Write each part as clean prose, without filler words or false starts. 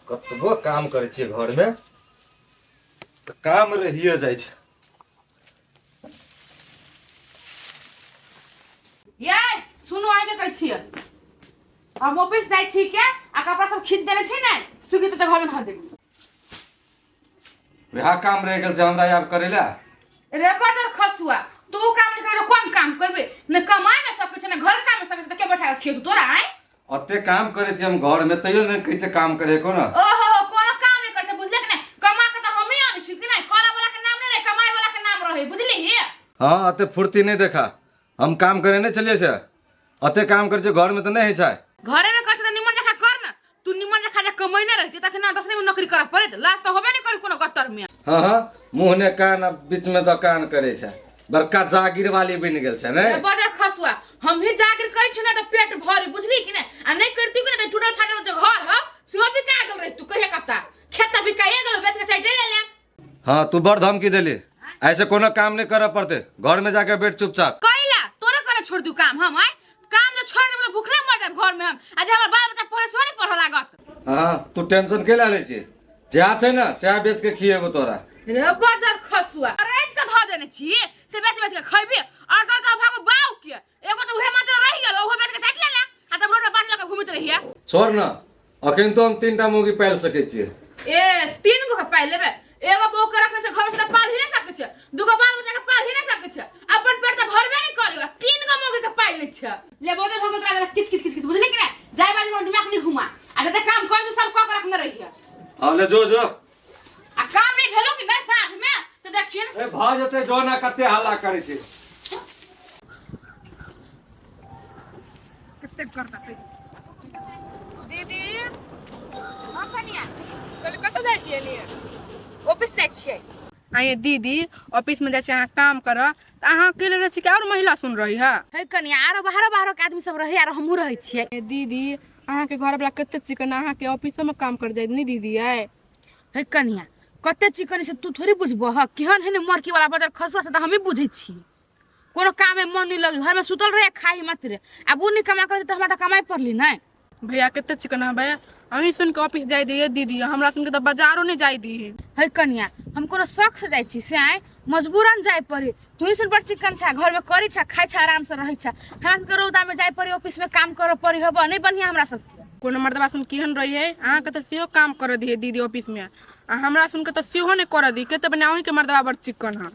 कतबो काम करै छियै घरमे तऽ काम रहिए जाइ छै। ये सुनू, आइ के कहै छियै, हम ऑफिस जाइ छी के आ कपड़ा सब खींच देने छै ने, सुखी तऽ घरमे धऽ देबी। वएह काम रहि गेल छै हमरा आब करै लए। रे बदर खसुआ, तू काम नहीं करबे कोन काम करबे? ने कमाए में सब कुछ, ने घर के काम में सब कुछ, के बैठा के खियेतु तोरा आय? ओते काम करै छी हम घर में, तैयो नहि कहै छै काम करे को ना। ओहो हो, कोनो काम नहीं करै छै, बुझले कि नहीं? कमा के तऽ हमही आनै छी कि नहीं? करे वाला के नाम नहीं रहे, कमाए वाला के नाम रहे, बुझली? हाँ, अते फुर्ती नहीं देखा, हम काम करे नहीं चलिए से। अते काम करे छै घर में तऽ नहि होइ छै। घरे में कर छै तऽ निमन जखा कर ना। तू निमन जखा जे कमैने रहती तखन ना दोसरे में नौकरी करऽ पड़ैत, लाज तऽ होबे नहीं करी कोनो गत्तर में। हाँ हाँ, मुँह ने कान आ बीच में तऽ कान करे छै, बड़का जागीर वाली बनि गेल छै ने। बजर खसुआ, हम भी जागीर करै छी ने तऽ पेट भरी, बुझली कि नहीं? आ नहीं करती कि नहीं तऽ टूटल फाटल जे घर ह सेहो बिका गेल रही तू कहिया कत्ता, खेत तऽ बिकाइए गेल, बेच के चाइटे ले ले। हाँ, तू बड़ धमकी देली, ऐसे कोनो काम नहीं करऽ पड़ते, घर में जाके बैठ चुपचाप। कैला तोरे कहले छोड़ दू काम हम? आय काम जे छोड़ देब तऽ भूखले मर जाब घर में हम, आ जे हमर बाल बच्चा पढ़े सेहो नहीं पढ़ऽ लागत। हाँ, तू टेंशन के ले छी, जहाँ छै ने सएह बेच के खिएबो तोरा। रे बजर खसुआ, राति के धऽ देने छी से बेच बेच के खैबी और तब तब भागो बाऊ के एगो तो उहे मात्र रहि गेल, ओहो बेच के चाटि लेले आ तब रोड पर बाट लऽ के घुमैत रहिए। छोड़ न, अखन तो हम 3 टा मुर्गी पालि सकै छियै। ए, 3 गो के पालि लेबै? एगो बहू के रखने छै घर से तऽ पालि ही नहि सकै छै, 2 गो बाल बच्चा के पालि ही नहि सकै छै, अपन पेट तऽ भरबे नहि करियो, 3 गो मुर्गी के पालि लै छै। ले बहुते भगत तोरा किच किच किच किच, बुझली कि नहि? जाय बाजू में दिमाग नहीं घुमा आ जते काम कर सब कऽ के रखने रहिए। हाँ, ले जो जो। आ काम नहीं भेलो कि नहीं साँझ में तऽ देखिन। ए, भऽ जेतै, जो ना, कते हल्ला करै छै। कते करता दीदी। हाँ कनिया। कहली कतऽ जाइ छियै एलियै? ऑफिस जाइ छियै। आइए दीदी, ऑफिसमे जाइ छियै अहाँ काम करऽ तऽ अहाँ अकेले रहै छी कि आओर महिला सुन रही है? हे कनिया, आरो बाहरो बाहरो के आदमी सब रहै आरो हमहूँ रहै छियै। ए दीदी, अहाँके घरवला कते चिकन, अहाँके ऑफिसोमे काम कर जाइ नहीं दीदी आइ? हे कनिया, कते चिकन से तू थोड़ी बुझबह, केहन है ने मरकी वाला बजर खसुआ से तऽ हमही बुझै छी। कोनो काम में मन नहीं लगे, घर में सुतल रहे खाई मात्र, आब उ नहीं कमा कर तऽ हमरा तऽ कमाइ पड़ली नहीं। भैया कते चिकन है भैया, अहीं सुन के ऑफिस जाय दिए दीदी, हमरा सुन के तऽ बाजारो नहीं जाय दिए। हे कनिया, हम कोनो शौक से जाइ छी से आइ मजबूरन जाय पड़ी। तू ही सुन बड़ चिकन छा, घर में करी छा, खाई छा, आराम से रहै छा, हमरा सबके रौदा में जाय पड़ी, ऑफिस में काम करऽ पड़ी, हब नहीं बढ़िया हमरा सबके। कोनो मर्दबा सुन केहन रही है, अहाँके तऽ सेहो काम करऽ दिए दीदी ऑफिस में, आ हमरा सुन के तऽ सेहो नहीं करऽ दी, कते बढ़िया अहींके मर्दबा बड़ चिकन है।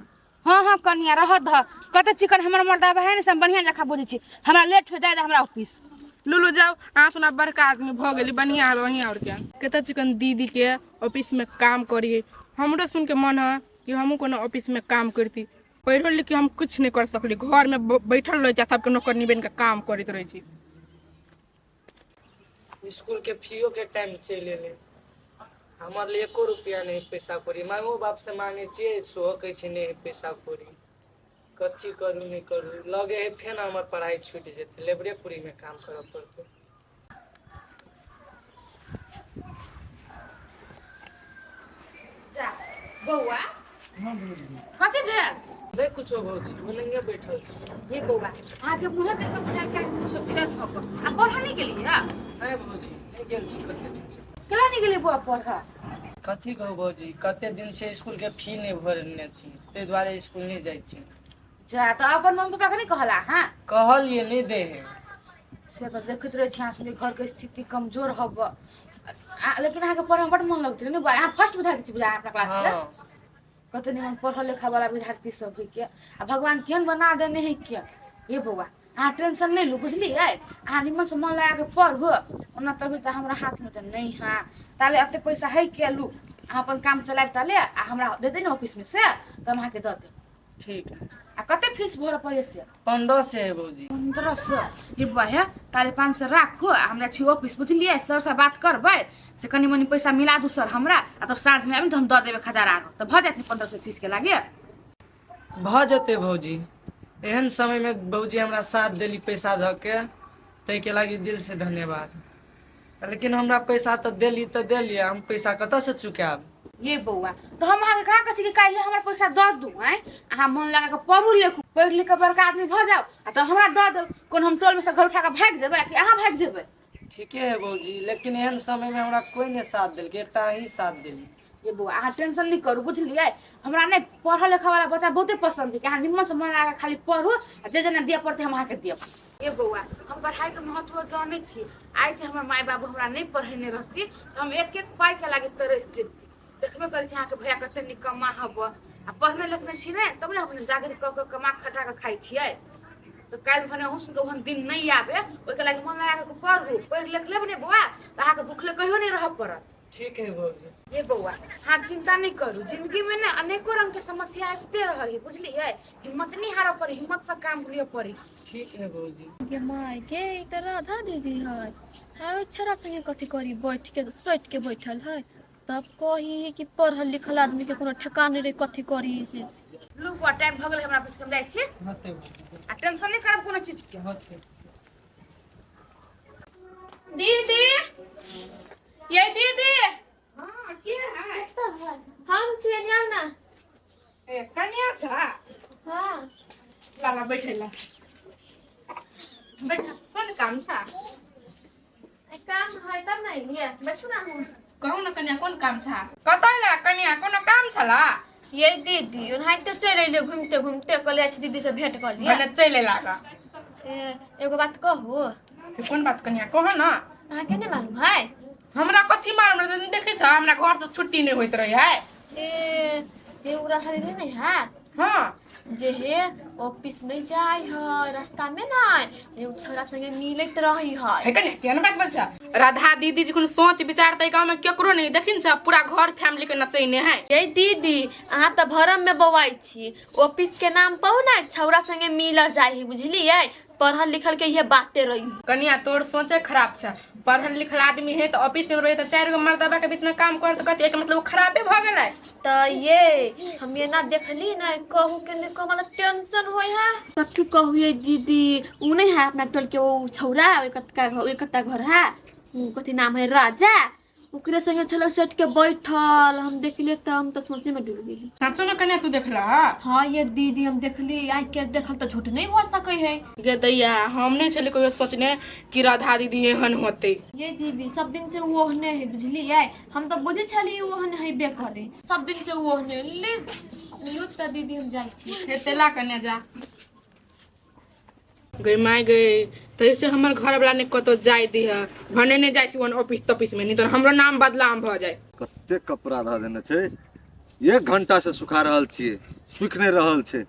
हाँ हाँ कनिया, रह दह, कते चिकन हमर मर्दाबा है ने से हम बढ़िया जकाँ बुझै छी। हमरा लेट हो जाय हमरा ऑफिस। लुलु जाओ, अहाँ सुना बड़का आदमी भऽ गेली, बढ़िया है बढ़िया। और क्या कते चिकन दीदी के ऑफिस में काम करी, हमरो सुन के मन है कि हमहूँ कोनो ऑफिस में काम करती। पढ़ो लिख के हम कुछ नहीं कर सकली, घर में बैठल रहै छी, सबके नौकरनी बनि के काम करैत रहै छी। स्कूल के फीओ के टाइम चलि एलै, हमर लिए एको रुपैआ नहि पैसा कौड़ी। मामो बापसँ मांगै छियै सेहो कहै छै नहि पैसा कौड़ी। कथी करू नहि करू, लगे हइ फेर हमर पढ़ाइ छुटि जेतै, लेबरे पूरीमे काम करऽ पड़तै। जा बौआ, कथी भेल? नहि कुछो भौजी, ओनहिये बैठल छी। हे बौआ, अहाँके मुँहे देख कऽ बुझायल कि कुछो भेल भऽ कऽ। आ पढ़ऽ नहि गेलियै? नहि भौजी, नहि गेल छी कते दिन से। केना नहि गेलियै बौआ पढ़ऽ? कथी कहू भौजी, कते दिन से स्कूल के फी नहि भरने छी, ताहि दुआरे स्कूल नहि जाइ छी। जा, तऽ अपन मम्मी पापा के नहि कहला अहाँ? कहलियै, नहि दै है। से तऽ देखैत रहै छी अहाँ सबके घरके स्थिति कमजोर हब, लेकिन अहाँके पढ़ऽमे बड्ड मन लगैत रहै ने बौआ? अहाँ फर्स्ट विद्यार्थी छी बुझाय अपना क्लासके। हँ। कते निमन पढ़ल लिखल वाला विद्यार्थी सब है के आ भगवान केहन बना देने है के। ये बौआ, अहाँ टेंशन नहि लू, बुझलियै? अहाँ निमन से मन लगा के पढ़ू। ओना तभी तऽ हमरा हाथमे तऽ नहि है, ताले एते पैसा है के लू, अहाँ अपन काम चलायब ताले, आ हमरा दे दे ने ऑफिसमे से तऽ हम अहाँके दऽ देब। ठीक है। आ कते फीस भरऽ पड़े से? 1500 है भौजी। 1500? हे बौआ हे, ताले 500 राखू आ हमरा छी ऑफिस, बुझलियै? सर से बात करबै से कनि मनि पैसा मिला दू सर हमरा, आ तब साँझमे आबि तऽ हम दऽ देबै 1000 आरो, तऽ भऽ जायत ने 1500 फीसके लागे? भऽ जेतै भौजी। एहन समयमे भौजी हमरा साथ देली पैसा धऽ के, ताहिके लागी दिलसँ धन्यवाद। लेकिन हमरा पैसा तऽ देली तऽ देली, हम पैसा कतऽसँ चुकायब? ये बौआ, तऽ हम अहाँके कहाँ कहै छी कि काल्हि हमरा पैसा दऽ दू? आँय, अहाँ मन लगा कऽ पढ़ू लिखू, पढ़ि लिख कऽ बड़का आदमी भऽ जाउ आ तब हमरा दऽ देब। कोन हम टोलमे से घर उठा कऽ भागि जेबै कि अहाँ भागि जेबै? ठीके है भौजी, लेकिन एहन समय में हमरा कोई नहीं साथ देलकै, एकटा अहीं साथ देली। ये बौआ अहाँ टेंशन नहीं करू, बुझलियै? हमरा नहि पढ़ल लिखल वाला बच्चा बहुते पसंद है। अहाँ निम्मन से मन लगा खाली पढ़ू आ जे जेना दिअ पड़तै हम अहाँके देब। ये बौआ हम पढ़ाई के महत्व जानै छी। आइ जे हमर माय बाबू हमरा नहि पढ़ेने रहती तऽ हम एक एक पाई के लागे तरसि जैती। देखबे करै छी अहाँके भैया कते निकम्मा हब, आ पढ़ने लिखने छी ने तब ने अपने जागृत कऽ कऽ कमा खटा कऽ खाइ छियै। तऽ काल्हि भने अहूँ सुनके ओहन दिन नहि आबे, ओहिके लागि मन लगा कऽ पढ़ू, पढ़ि लिख लेब ने बौआ तऽ अहाँके भूखले कहियो नहि रहऽ पड़त। ठीक है भौजी। ये बौआ अहाँ चिंता नहीं करू, जिंदगी में ने अनेको रंग के समस्या आबिते रहै है, बुझलियै? हिम्मत नहीं हारऽ पड़ी, हिम्मत से काम लिअ पड़ी। ठीक है भौजी। गे माय गे, ई तऽ राधा दीदी है। आब छोरा संगे कथी करी, बैठ के सटि के बैठल है। तब कही कि पढ़ल लिखल आदमी के कोनो ठेकान नहीं रहे, कथी करी से। लू बौआ टाइम भऽ गेलै, हमरा ऑफिस के हम जाइ छी। होतै भौजी। आ टेंशन नहीं करब कोनो चीज के। होतै। दीदी, ये दीदी। हाँ, के है? हम छियै, आउ ना। ए कन्या छ? हाँ। लाला बैठे ला, बैठ। कोन काम छ? काम है तब नहीं ये, बैठू ना हम। कहू ना कन्या, कोन काम छ? कतऽ ला कन्या, कोनो काम छला? ये दीदी ओनाहिते चलि अयलियै घुमिते घुमिते, कहलियै छी दीदी से भेंट कऽ लिअ। भने चलि लागा। ए, एगो बात कहू? कोन बात कन्या, कह ना। अहाँके नहि मालूम है? हमरा कथी मालूम रहै? देखै छ हमरा घर से छुट्टी नहि होइत रहै है। ए एगो राधा दीदी नहीं है? हाँ। जे हे ऑफिस नहीं जाय है, रास्ता में ना एगो छोरा संगे मिलैत रही है। है कन्या, केहन बात बजै छ? राधा दीदी जी कोनो सोच विचार तऽ गाँव में केकरो नहीं देखिन छ, पूरा घर फैमिली के नचैने है। ये दीदी अहाँ तऽ भरम में बौआइ छी, ऑफिस के नाम पर ना छौरा संगे मिलल जाय है, बुझलियै? पढ़ल लिखल के इहे बाते रही। कन्या तोर सोचे खराब छ। पढ़ल लिखल आदमी है तऽ ऑफिस में रहे तऽ चारि गो मर्दबा के बीच में काम कर तऽ कथी एक मतलब खराबे भऽ गेलै। तऽ ये हम एना देखली ना, कहू के नहीं कहू, मतलब टेंशन होय है। कथी कहू ये दीदी, उ नहीं है अपना टोल के ओ छौरा, ओइ कतका घर, ओइ कत्ता घर है, उ कथी नाम है राजा, ओकरे संगे छलै सेट के बैठल। हम देखलियै तऽ हम तऽ सोचे में डूब गेली। साँचो में कन्या तू देखला? हाँ ये दीदी हम देखली, आँखि के देखल तऽ झूठ नहीं हो सकै है। गे दैया, हम नहीं छली कहियो सोचने कि राधा दीदी एहन होते। ये दीदी सब दिन से वो ओहने है, बुझलियै? हम तऽ बुझै छली ओहने है बे करे, सब दिन से वो ओहने ले लू। तऽ दीदी हम जाइ छी। हेते ला कन्या जा। गई माय गई, तऽ ऐसे हमर घरवाला ने कतौ जाय दिह, भने नहि जाइ छी ओहन ऑफिस तॉफिस में, नहीं तऽ हमरो नाम बदनाम भऽ जाय। कते कपड़ा धऽ देने छै, एक घंटा से सुखा रहल छियै, सुखि नहि रहल छै।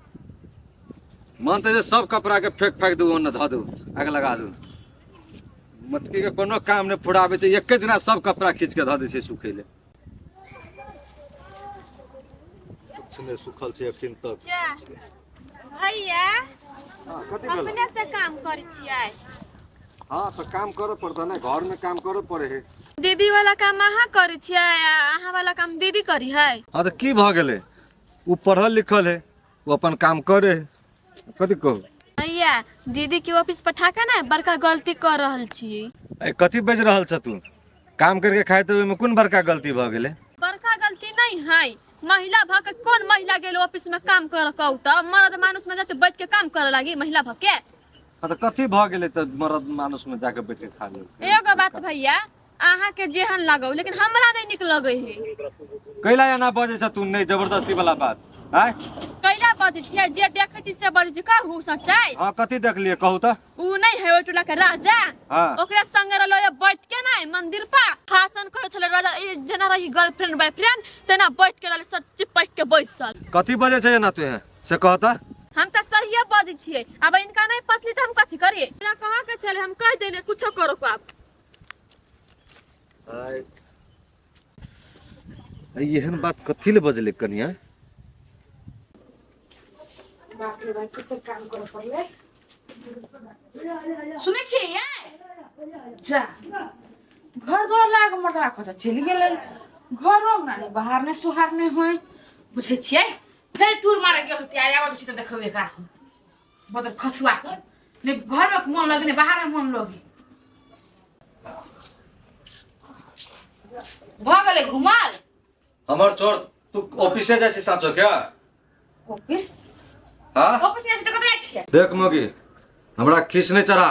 मन तऽ जे सब कपड़ा के फेंक फेंक दू, ओन्ने धऽ दू, आगि लगा दू। मटकी के कोनो काम नहि फुराबै छै, एके दिना सब कपड़ा खींच के धऽ दै छै सुखै लए। किछु नहि सुखल छै अखन तक। भैया। हाँ, कथी भेलौ? अपने से काम करै छियै? हाँ तऽ काम करऽ पड़तै ने, घर में काम करऽ पड़े है। दीदी वाला काम अहाँ करै छियै आ अहाँ वाला काम दीदी करी है? हाँ तऽ की भऽ गेलै, ओ पढ़ल लिखल है, ओ अपन काम करे है, कथी कहू। भैया दीदी के ऑफिस पठा के ने बड़का गलती कर रहल छियै। ए कथी बाजि रहल छ तू? काम करके खाइ तऽ ओहिमे कोन बड़का गलती भऽ गेलै? बड़का गलती नहीं है, महिला भ के कौन महिला गेल ऑफिस में काम कर कहू तऽ? मर्द मानुस में जाते बैठ के काम करे लागी महिला भ के? हाँ तऽ कथी भऽ गेलै तऽ मरद मानुस में जाके बैठ के खा लेब? एगो बात भैया, अहाँ के जेहन लगौ लेकिन हमरा नहीं निक लगे है। कैला एना बजै छ तू? नहि जबरदस्ती वाला बात आँय। कैला बजै छियै? जे देखै छी से बजै छी। कहू सच्चाई? हाँ कथी देखलियै कहू तऽ। उ नहीं है ओइ टोला के राजा? हाँ। ओकरा संगे रहलो ये बैठ के नहीं मंदिर पर भाषण करे छले राजा, ई जेना रही गर्लफ्रेंड बॉयफ्रेंड तेना बैठ के रहले, सब चिपक के बैसल। कथी बजै छै एना तू एहन से कह तऽ। हम तऽ सहिए बजै छियै, अब इनका नहीं पसली तऽ हम कथी करियै? हमरा कहाँ के छले, हम कह देले कुछो करो को आप। एहन बात कथी ले बजलै कनिया? बाप रे बाप, की सब काम करऽ पड़लै। सुनै छियै यै? जा घर द्वार लाग मर्दा कतऽ चलि गेलै, घरो अंगना नहि बाहर नहि सोहार नहि होइ। बुझै छियै फेर टूर मारे गेल होतै, आइ आबऽ छी तऽ देखबै एकरा हम बदर खसुआ के। नहि घरमे मन लगे नहि बाहरमे मन लगे। भऽ गेलै घुमल? हमर छोड़, तू ऑफिसे जाइ छी साँचो क्या? ऑफिस? हाँ ऑफिस नहि छै तऽ कतऽ जाइ छियै? देख मोगी, हमरा खीस नहि चढ़ा,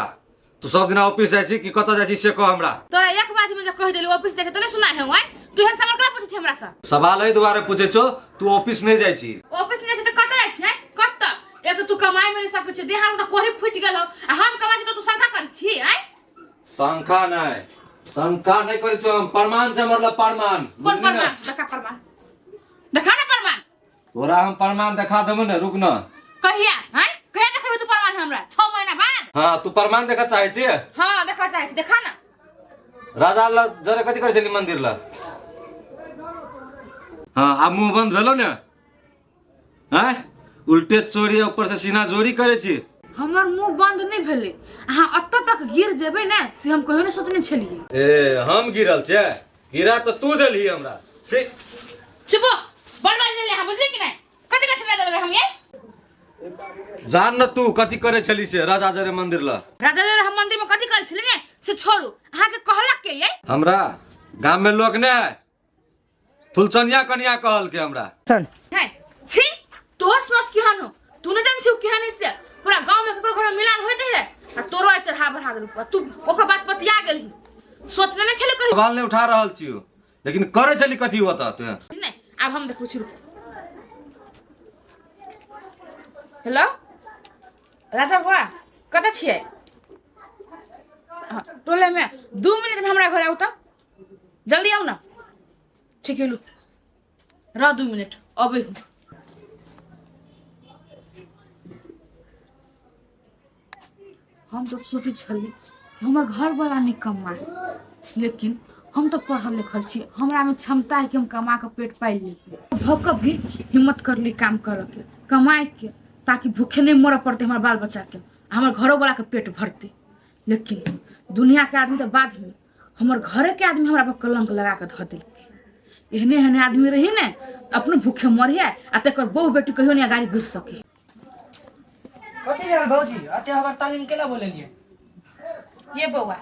तू सब दिना ऑफिस जाइ छी कि कतऽ जाइ छी से कह हमरा। तोरा एक बात में जे कहि देली ऑफिस जाइ छै तऽ नहि सुनाइ हौ आँय? तू एहन सवाल केना पूछै छी हमरा से? सवाल एहि दुआरे पूछै छौ, तू ऑफिस नहि जाइ छी। ऑफिस नहि जाइ छी तऽ कतऽ जाइ छी आँय? कतऽ? एक तऽ तू कमाइ में नहि सकै छी, देह हाथ तऽ कोढ़ी फूटि गेल हौ, आ हम कमाइ छी तऽ तू शंका करै छी आँय? शंका नहि, शंका नहि करै छौ हम, प्रमाण छै मतलब प्रमाण। कोन प्रमाण? देखा प्रमाण, देखा ना प्रमाण। तोरा हम प्रमाण देखा देबो ने, रुक ना। कहिया हैं? कहिया देखेबे तू प्रमाण हमरा? 6 महीना बाद। हाँ, तू प्रमाण देखा चाहे छी? हाँ, देखा चाहे छी, देखा ना। राजा ला जरे कथी करे छली मंदिर ला? हाँ, आब मुंह बंद भेलो ने? हैं? उल्टे चोरी ऊपर से सीना जोरी करे छी। हमर मुंह बंद नहीं भेले, अहाँ अतऽ तक गिर जेबै ने से हम कहियो नहीं सोचने छलियै। ए, हम गिरल छे? गिरा तो तू देलही हमरा। से चुप हो, बड़ बाज लेले अहाँ, बुझली कि नहीं? कथी कथी देबै हम ये? जान न तू कथी करे छली से राजा जरे मंदिर ला। राजा जरे हम मंदिर में कथी करे छली ने से छोड़ू, अहाँ के कहलक के ये? हमरा गाम में लोग ने फुलचनिया कनिया कहल के हमरा। है छी, तोहर सोच केहन हो तू नहीं जान छी केहन है से। पूरा गांव में केकरो घर में मिलान होइत है आ तोरो आइ चढ़ा बढ़ा देलक, तू ओकर बात बतिया गेलही, सोचने नहीं छले कहियो। सवाल नहीं उठा रहल छियो, लेकिन करे छली कथी होता तू? नहीं, आब हम देखबै छी, रुक। हेलो राजा बुआ, कतऽ छियै? हाँ, टोले में। 2 मिनट में हमरा घर आउ तऽ, जल्दी आउ ना। ठीक है, लू रह 2 मिनट, अबै हूँ। हम तऽ सोचै छली कि हमर घरवला नहि कमाए, लेकिन हम तऽ पढ़ल लिखल छी, हमरामे क्षमता है कि हम कमा कऽ पेट पालि लेबै। भऽ कऽ भी हिम्मत करली काम करऽके, कमाइके, ताकि भूखे नहि मरऽ पड़तै हमर बाल बच्चाके, हमर घरोवलाके पेट भरतै। लेकिन दुनियाके आदमी तऽ बादमे, हमर घरेके आदमी हमरा पर कलंक लगा कऽ धऽ देलकै। एहने एहने आदमी रही ने अपनो भूखे मरिए आ तकर बहु बेटी कहियो नहि गाड़ी गिर सके। कथी भेल भौजी, अते हमर तालीम केना बोलेलियै? ये बौआ,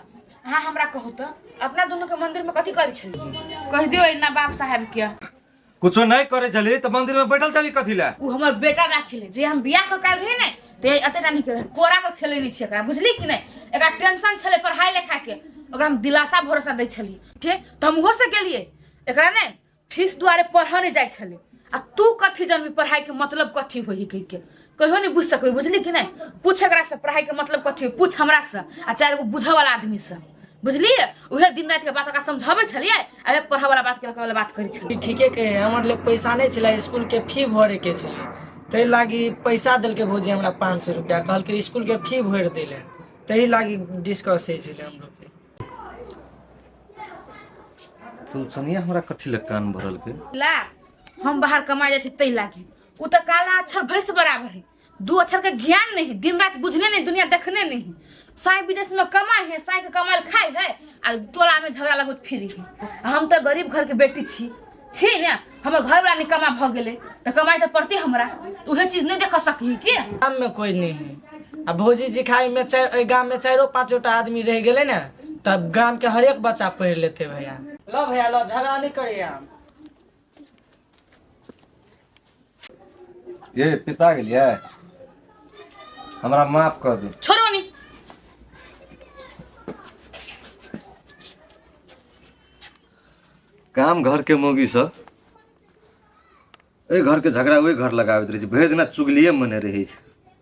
अहाँ हमरा कहू तऽ अपना दुनू के मंदिर में कथी करै छली? कहि दियौ ना बाप साहेब के। कुछो नहीं करे छली तऽ मंदिर में बैठल छली कथी ले? उ हमर बेटा दाखिल जे हम बियाह कऽ काल्हि रही ने तऽ एते टा निक रहे, कोरा के खेलै नहि छी एकरा, बुझली कि नहि? एकरा टेंशन छलै पढ़ाई लिखाई के, ओकरा हम दिलासा भरोसा दै छली, ठीक? तऽ हम ओहो से गेलियै, एकरा ने फीस दुआरे पढ़ऽ नहि जाइ छलै। आ तू कथी जानबी पढ़ाई के मतलब कथी होई कहि के, कहियो नहीं बुझ सकबी, बुझली कि नहीं? पूछ एकरा से पढ़ाई के मतलब कथी होई, पूछ हमरा से आ 4 गो बुझऽ वाला आदमी से, बुझलियै? उहे दिन राति के बात ओकरा समझाबै छलियै आ उहे पढ़ऽ वाला बात के वाला बात करै छलियै। ठीके कहे, हमर लग पैसा नहीं छलै, स्कूल के फी भरे के छलै, ताहि लागी पैसा देलकै भौजी हमरा 500 रुपया, कहलकै स्कूल के फी भरि दै लए, ताहि लागी डिस्कस होइ छलै हमरो के। फुलचनिया हमरा कथी लग कान भरल के? ला हम बाहर कमाइ जाइ छी ताहि लागी, उ तऽ काला अक्षर भैंस बराबर है, 2 अक्षर के ज्ञान नहीं, दिन रात बुझने नहीं, दुनिया देखने नहीं। साई विदेश में कमाए है, साई के कमाइल खाए है आ टोला में झगड़ा लगबैत फिरी है। हम तऽ गरीब घर के बेटी छी, छी ने, हमर घर वाला निकम्मा भऽ गेलै तऽ कमाइ तऽ पड़तै हमरा, उहे चीज नहीं देख सकही के? गाम में कोई नहीं है आ भौजी जी खाई में चार, गाम में 4 5 टा आदमी रह गेलै ने तब गाम के हरेक बच्चा पढ़ लेते। भैया लो, भैया लो, झगड़ा नहीं करिए। ये पिता गेलियै, हमरा माफ कर दू। छोड़ो नी। काम घर के मौगी सब एहि घर के झगड़ा ओहि घर लगाबैत रहै छै, भरि दिना चुगलिए मने रहै छै।